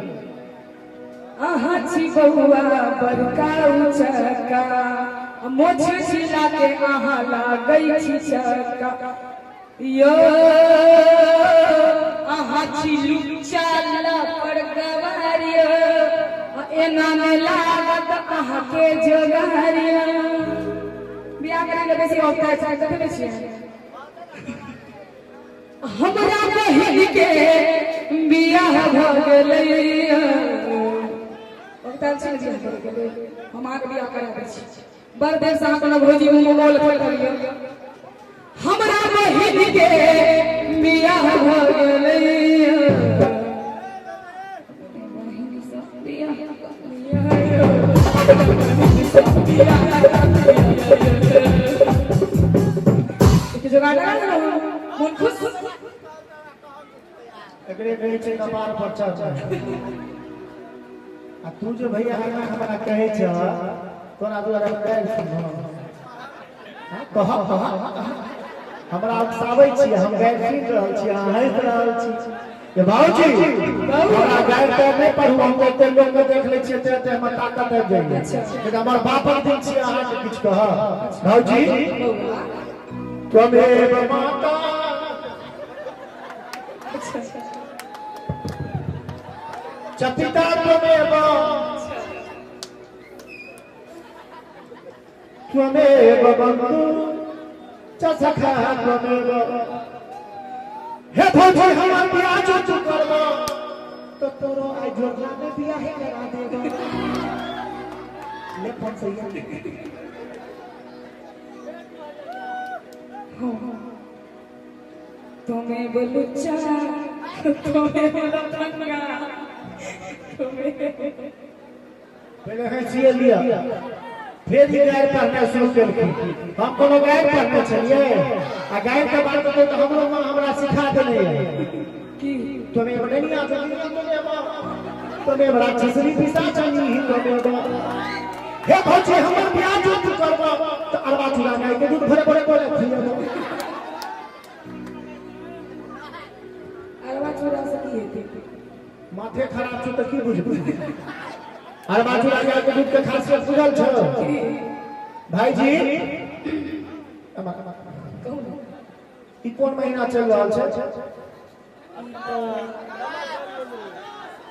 अहाँ छी बौआ बड़का उचक्का, मोछ छिला के अहाँ लागै छी छक्का। यो अहाँ छी लुच्चा लपड़ गवारियो, एना ने लागत अहाँके जोगारियो। बियाह करै लए बेसी औताइ छै, देखै छियै। हमरा बहिन के बियाह भऽ गेलै। औताइल छी ने बियाह करै के लेल? हम अहाँके बियाह करा दै छी। बड़ देर से अहाँ कोनो भौजी मुँह मोल करियौ। हमरा बहिन के बियाह भऽ गेलै। बहिन सँ बियाह कऽ लिअ। बियाह कऽ लिअ। जोगाड़ लगा देलहुँ, मोन खुश। एकरे कहै छै कपार पर चढ़। आ तू जे भैया एना हमरा कहै छह, तोरा दुआरे गारि सुनह? कह कह, हमरा उकसाबै छी, हम गारि सुनि रहल छी, अहाँ हँसि रहल छी। ये बाबूजी, हमरा गारि तऽ नहि पढ़ू, हम तऽ एते लोकके देख लै छियै तऽ एते हमर ताकत आबि जाइए, लेकिन हमर बापक दिन छी अहाँके किछु कहब। भाउजी, त्वमेव माता च पिता त्वमेव त्वमेव बंधु च सखा त्वमेव। हे भौजी हमर बियाह जो तू करबो तो तोरो आइ जोड़ला में बियाह करा देबो। ले 500। तुम्हें बोलुच्चा, तुम्हें लफंगा, तुम्हें पहिले हँसिए लिअ, फेर ई गारि पढ़नाइ शुरू केलखिन। हम कोनो गारि पढ़ने छलियै? आ गारि के बात तऽ हमरो माँ हमरा सिखा देने यऽ की तुम्हें बनेनिया जोगिनिया तुम्हें तुम्हें राक्षसनी पिशाचनी तुम्हें। हे भौजी हमर बियाह जो तू करबो तऽ अरबा चूड़ा गाय के दूध भरे भरे भरे खिएबो। अरबा चूड़ा से की हेतै? माथे खराब छौ तऽ की बुझबू? अरबा चूड़ा गाय के दूध के खासियत बुझल छौ भाईजी? कहू ने। ई कोन महीना चलि रहल छै?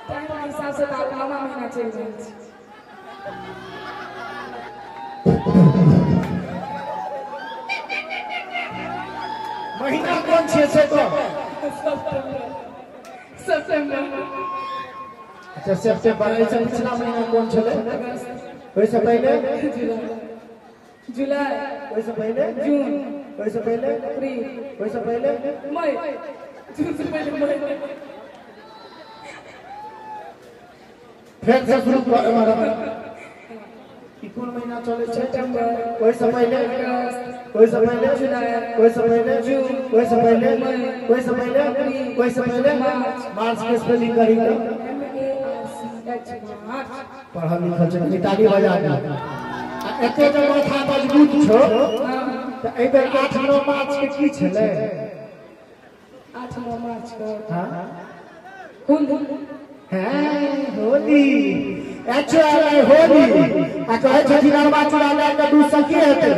टाइम के हिसाब से तऽ आब नौमा महीना चलि जाइ छै। महीना कोन छियै से कह। सितंबर। अच्छा, सेप्टेम्बर। एहिसँ पिछला महीना कोन छलै? अगस्त। ओहिसँ पहिले? जुलाई, जुलाई। ओहिसँ पहिले? जून। ओहिसँ पहिले? अप्रैल। ओहिसँ पहिले? मई। जून से पहिले मई। फेर से शुरू कर। ई कोन महीना चलै छै? सितंबर। ओहिसँ पहिले? अगस्त। ओहिसँ पहिले? जुलाई। ओहिसँ पहिले? जून। ओहिसँ पहिले? मई। ओहिसँ पहिले? अप्रैल। ओहिसँ पहिले? मार्च। मार्च के स्पेलिंग करी तऽ। MARCH, मार्च। पढ़ल लिखल छै, कनी ताली बजा दे। आ एते जे माथा मजबूत छौ तऽ एहि बेर 8-9 मार्च के की छलै? 8-9 मार्च के? हाँ। होली। हैं, होली। H L Holi. आ कहै छथिन अरबा चूड़ा लए कऽ दूध से की हेतै?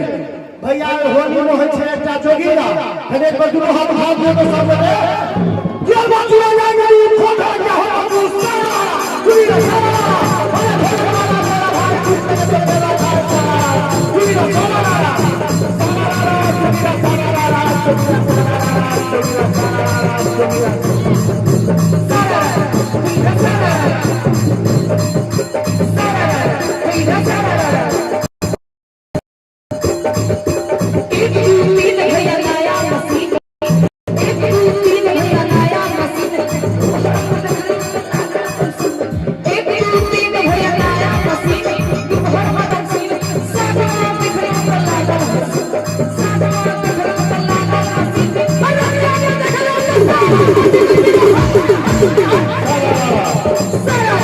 भैया, होली में होइ छै एकटा जोगीरा। फेर एक बेर दुनू हाथ उठा दियौ तऽ सब गोटे। अरबा चूड़ा लए कऽ दूध खोट के हो दूध जोगीरा सारा। अरे भोजवाला मेरा भाई दूध के मेरा भाई सारा जोगीरा सारा सारा जोगीरा सारा जोगीरा सारा जोगीरा सारा जोगीरा सारा सारा सारा सारा। एक दू तीन भैया नया मशीन, एक दू तीन भैया नया मशीन, एक दू तीन भैया नया मशीन, दुपहर मदन सीन, सादा बिखरे पर लागल हसीन, सादा बिखरे पर लागल हसीन, अरे राजा देखलो सारा सारा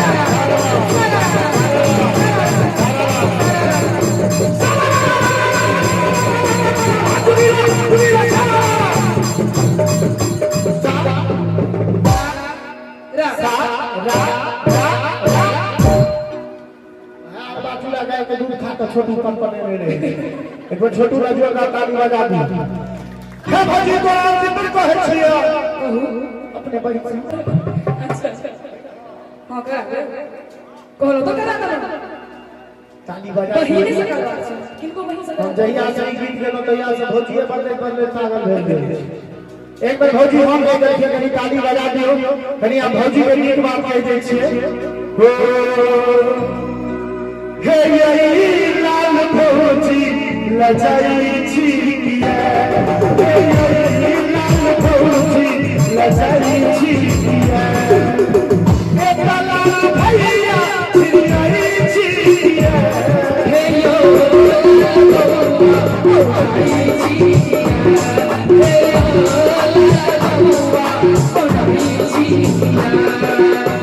सा रा रा रा। अरबा चूड़ा गाय के दूध खा के छोटू पन पने रहे। एक बेर छोटू राजू का ताली बजा दी। हे भौजी, तोरा अंतिम कहै छियौ अपने बहिन से। अच्छा अच्छा, हाँ, करा कहलो तो करा करो। ताली बजा। बहिने से करवा छै किनको बहिन से हम करवा। जहिया से ई गीत गेलहुँ तहिया से भौजिए बदलैत बदलैत पागल भेल गेल। एक बेर भौजी हम कहि दै छियै, कनी ताली बजा दियौ। कनी आब भौजी के नीक बात कहि दै छियै। हो हे यही लाल भौजी लजाई छी किया, हे यही लाल भौजी लजाई छी किया, हे लाल भैया छियाई छी किया। हे यो आई छी, हे यो बउआ ओढ़ी छी,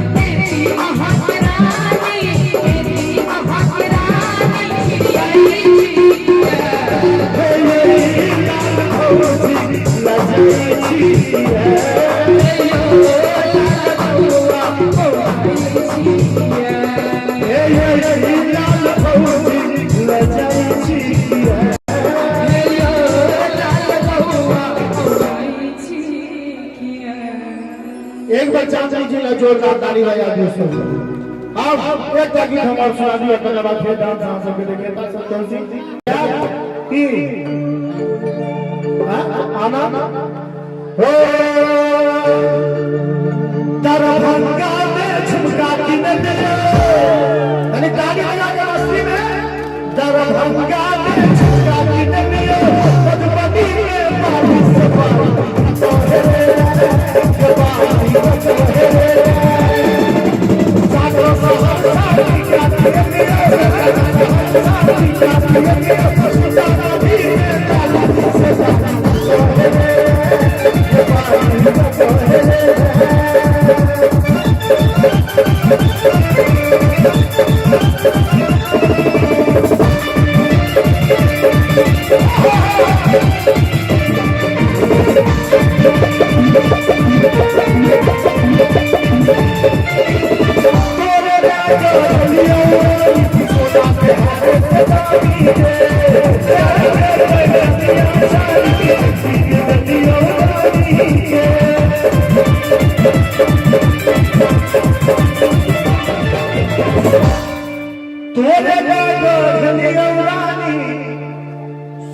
तेरी अहाँ रानी, तेरी अहाँ रानी आई छी। हे यही लाल भौजी लजाई छी किया। हे यो बउआ ओढ़ी छी। हे यही लाल भौजी लजाई छी किया। हे यो लाल बउआ ओढ़ी छी। एक बार चांदनी जी ला जोरदार ताली बजा दियो सब। अब एक गीत हम और सुना दियो, तकर बाद फेर डांस अहाँ सबके देखेता। संतोष जी। ई आना हो दरभंगा में झुमका किन दियो, यानी ताली बजा के मस्ती में। दरभंगा में झुमका किन दियो, मधुबनी में बाली सवारी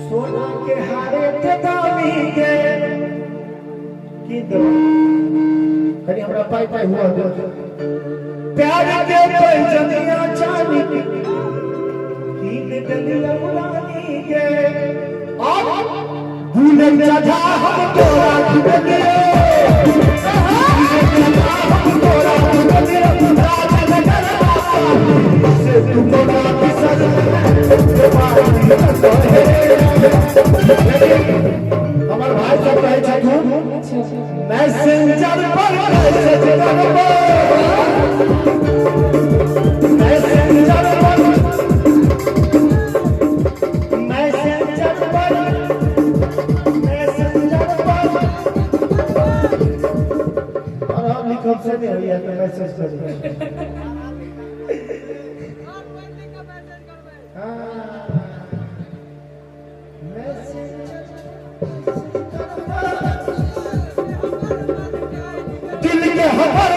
सोना के हारे ते दामी के की दो कनी हमरा पाई पाई हुआ दो प्यार के पैजनिया चांदी कीन दलिया रानी के और भूल चढ़ा हम तोरा दियो, हम तोरा दियो राजा नगर से तू कोना बिसर। हमर भाई सब कहै छथुन मैसेंजर पर मैसेज करबो, मैसेंजर पर, मैसेंजर पर, मैसेंजर पर। और हम लिखब से नहीं होइए तो मैसेज करी। दिल के हबर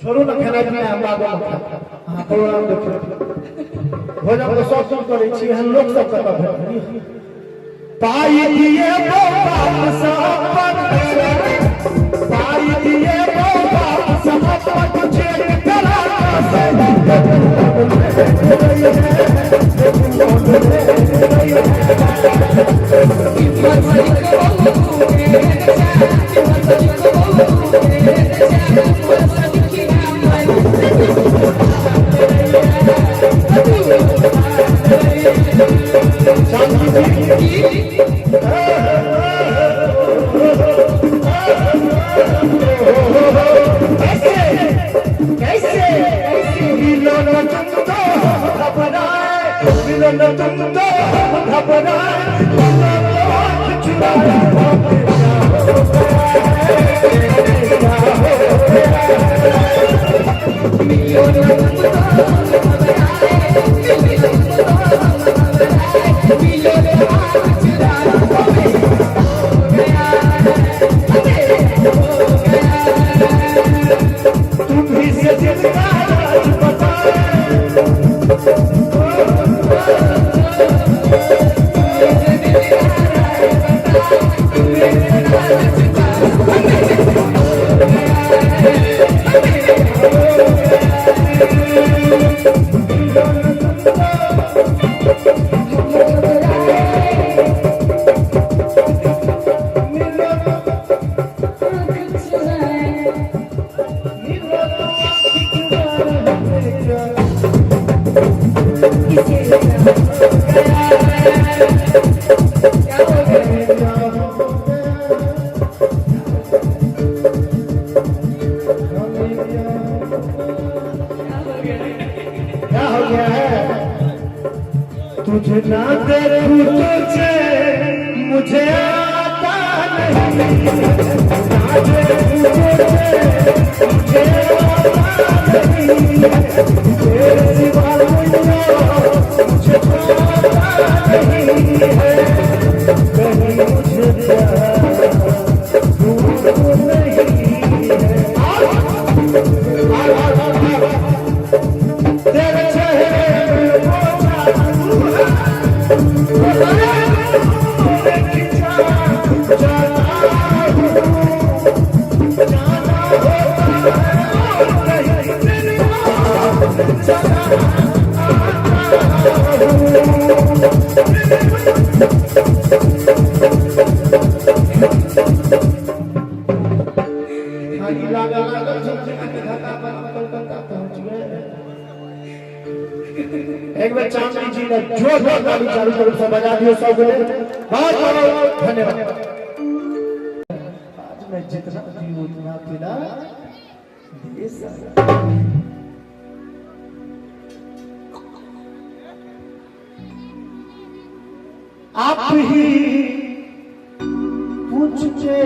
छोड़ू ना खेनाइ पिनाइ, हम बादमे खायब। अहाँ प्रोग्राम देखियौ, भोजन तऽ सब चीज करै छी, एहन लोक सब कतऽ भेटत? पाई दिए बाप सब, पाई दिए बाप सब, चेक करा से। कैसे कैसे मिलो न तुम तो घबराए, मिलो न तुम तो घबराए, मिलो तो आँख चुराए। दिल का राज बताए। क्या हो गया है? तुझे ना देखूं तुझे मुझे आता नहीं, ना देखूं तुझे मुझे आता नहीं, तेरे सिवा कोई और मुझे पाता नहीं है, कहीं मुझे प्यार दूर नहीं है। तेरे चेहरे में वो जादू है, खिंचा जाता हूँ, जाना होता है और नहीं तेरे चला आता हूँ। खाली लागल लागल झुमझुमा के धक्का पर कलकत्ता पहुंच गए। एक बार चांदनी जी ने जोरदार ताली चारों तरफ से बजा दियो सब बोले। बहुत बहुत धन्यवाद। आज मैं जितना पीऊं उतना पिला दे साला। आप ही पूछते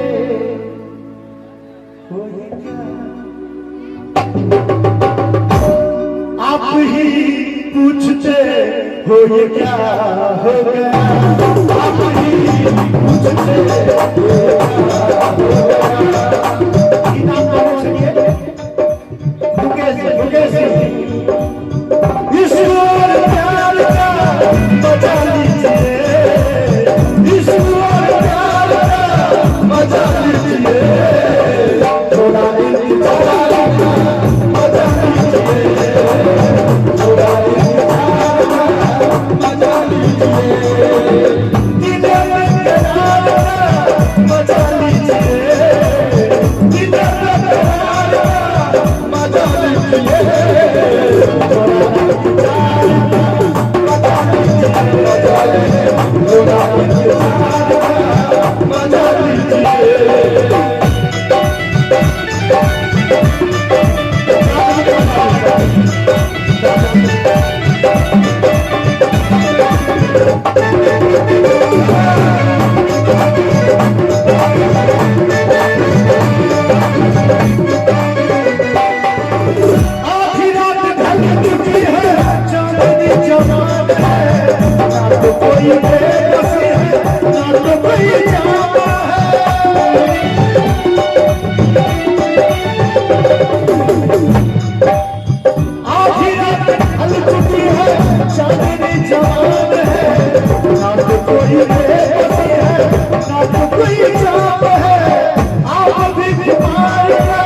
हो ये क्या, आप ही पूछते हो ये क्या हो गया, आप ही पूछते हो ये क्या हो गया। इनाम कौन चाहिए? मुकेश जी, मुकेश जी। ईश्वर प्यार का मजा लीजिए, ईश्वर प्यार का मजा लीजिए, थोड़ा इंतजार का मजा लीजिए, थोड़ा इंतजार का मजा लीजिए, दिल में करार का मजा लीजिए, दिल में करार का मजा लीजिए, थोड़ा इंतजार का मजा लीजिए, मजा लीजिए, थोड़ा इंतजार का मजा लीजिए। आधी रात ढल चुकी है, चांदनी जवान है, ना तो कोई बेबसी है, ना तो कोई जामा है। आधी रात ढल चुकी है, चांदनी जवान है, ना तो कोई बेबसी है, ना तो कोई जाम है। आप भी बीमार का,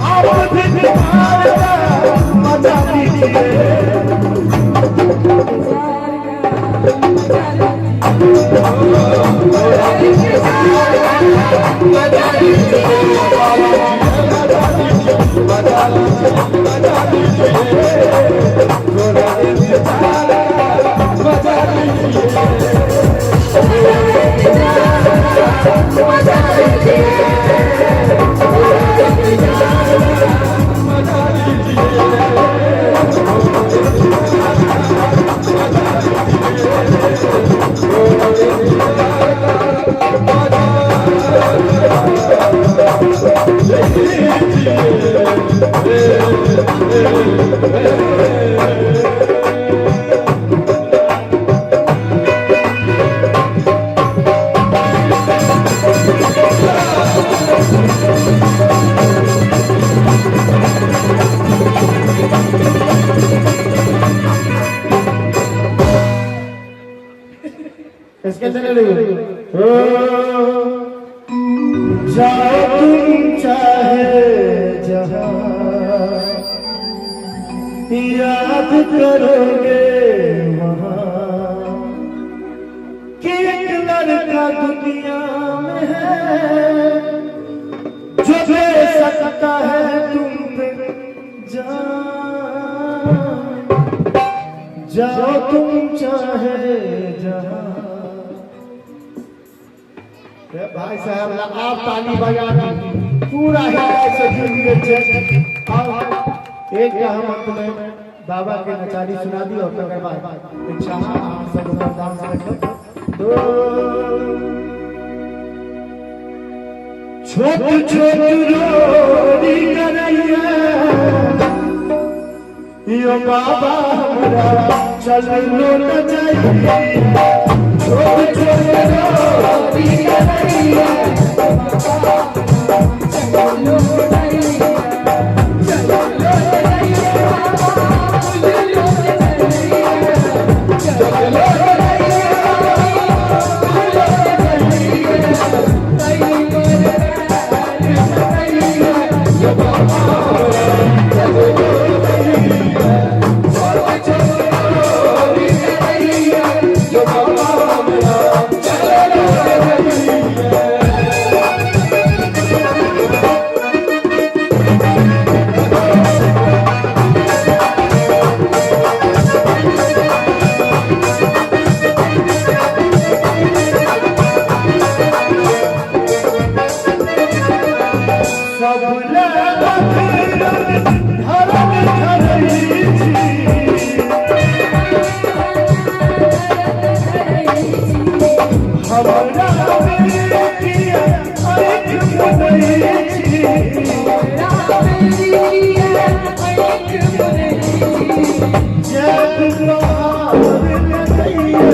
आप भी बीमार का मजा लीजिए। तुम चाहे जहां, याद करोगे वहां कि एक लड़का दुनिया में है जो दे सकता है तुम पे जान। जाओ तुम चाहे जहां। ए भाई साहब, आप ताली बजा दी, पूरा हृदय से जुड़ गए छे। और एक हम अंत में बाबा के नचारी सुना दी और तकर बाद इच्छा अहाँ सब ऊपर डांस रखब। दो छोट छोट रोरी करैया यो बाबा हमरा चललो न जाइए। छोट छोट रोरी करैया, चलो जाइए, चलो जाइए बाबा, चलो जाइए, चलो जाइए बाबा, चलो जाइए, कई पर बाबा, चलो जाइए, चलो जाइए, जो बाबा मेरा, चलो जाइए। सब धरम धरई छी। हमरा बेटिया आँख मुनै छी। जय प्रहार लगैया,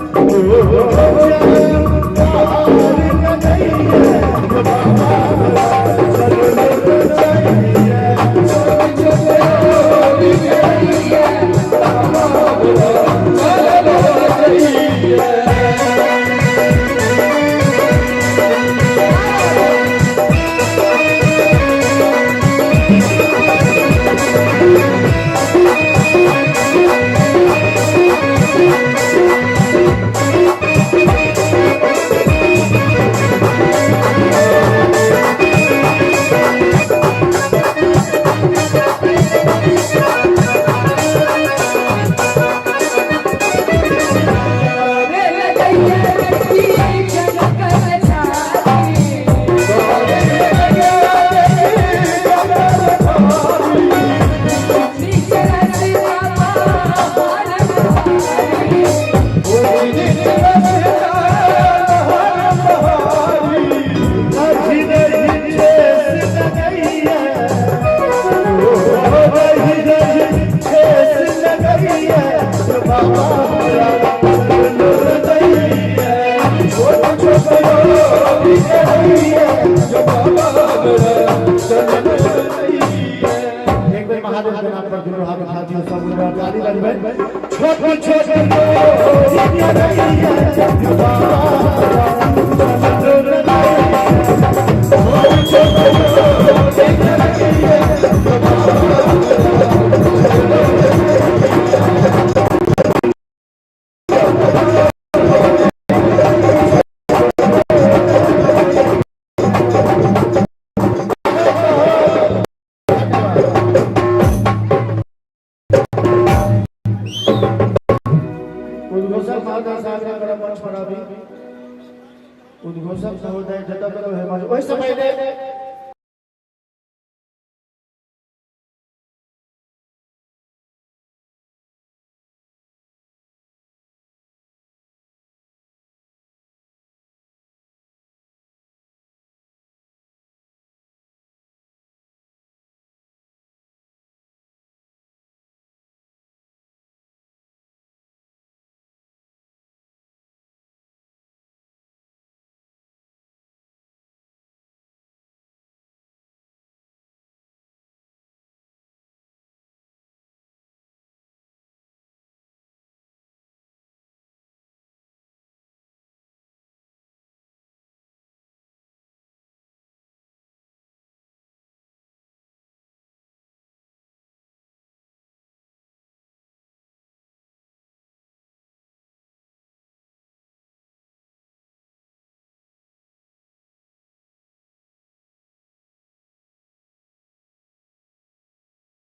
ओ जय प्रहार लगैया, बाबा चलो जाइए। रही रही ठेस लगैया, ओ रही रही ठेस लगैया, बाबा हमरा चलो जाइए। छोट छोट रोरी करैया, जो बाबा हमरा चलो जाइए। एक बेर महादेव के नाम पर दुनू हाथ उठा दियौ, सब लोग ताली बजबै। छोट छोट रोरी करैया, जो बाबा हमरा चलो जाइए। छोट छोट रोरी करैया, जो बाबा हमरा चलो। उद्घोषक महोदय साहब के करब मंच पर अभी उद्घोषक महोदय जतऽ कतौ हे। ओहिसँ पहिले